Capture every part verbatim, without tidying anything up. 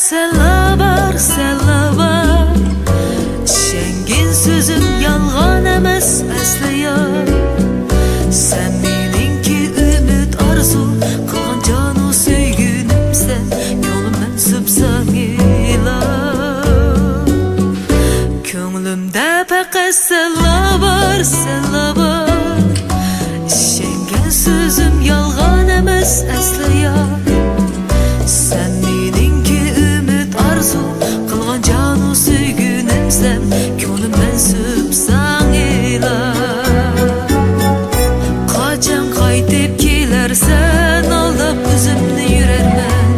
سەنلا بار، سەنلا بار. ئىشەنگەن سۆزۈم يالغان ئەمەس، ئەسلى يار. سەن مېنىڭكى ئۈمىد، ئارزۇ، قىلغان جانۇ سۆيگۈنۈمسەن، كۆڭلۈم مەنسۇپ ساڭىلا. كۆڭلۈمدە پەقەت سەنلا بار، سەنلا بار. ئىشەنگەن سۆزۈم يالغان ئەمەس، ئەسلى يار. سەن مېنىڭكى ئۈمىد، ئارزۇ، قىلغان جانۇ سۆيگۈنۈمسەن، كۆڭلۈم مەنسۇپ ساڭىلا. قاچان قايتىپ كېلەرسەن، ئالداپ ئۆزۈمنى يۈرەرمەن.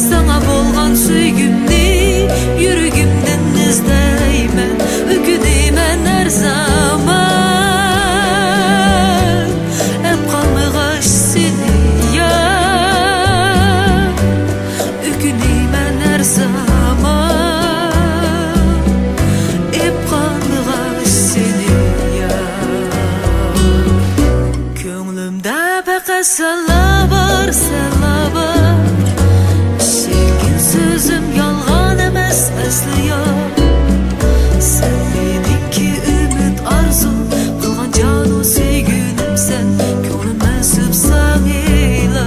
ساڭا بولغان سۆيگۈمنى يۈرىكىمدىن ئىزدەيمەن. ئۆكۈنىمەن ھەر زامان، ئەپ قالمىغاچ سېنى يار. ئۆكۈنىمەن ھەر زامان، ئەپ قالمىغاچ سېنى يار. كۆڭلۈمدە پەقەت سەنلا بار، سەنلا بار. ئىشەنگەن سۆزۈم يالغان ئەمەس، ئەسلى يار. سەن مېنىڭكى ئۈمىد، ئارزۇ، قىلغان جانۇ سۆيگۈنۈمسەن، كۆڭلۈم مەنسۇپ ساڭىلا.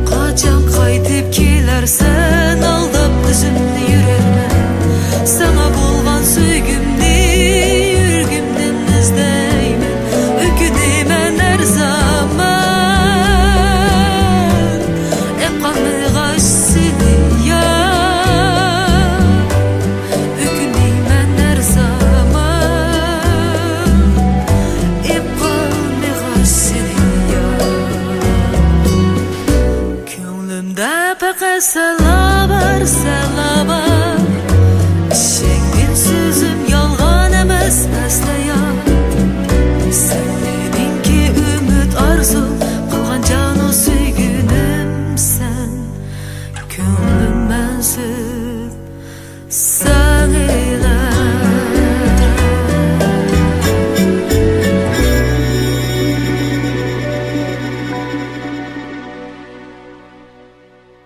قاچان قايتىپ كېلەرسەن، ئالداپ ئۆزۈمنى يۈرەرمەن. ساڭا بولغان سۆيگۈمنى يۈرىكىمدىن ئىزدەيمەن. ئۆكۈنىمەن ھەر زامان، ئەپ قالمىغاچ سېنى يار. ئۆكۈنىمەن ھەر زامان، ئەپ قالمىغاچ سېنى يار. كۆڭلۈمدە پەقەت سەنلا بار، سەنلا بار.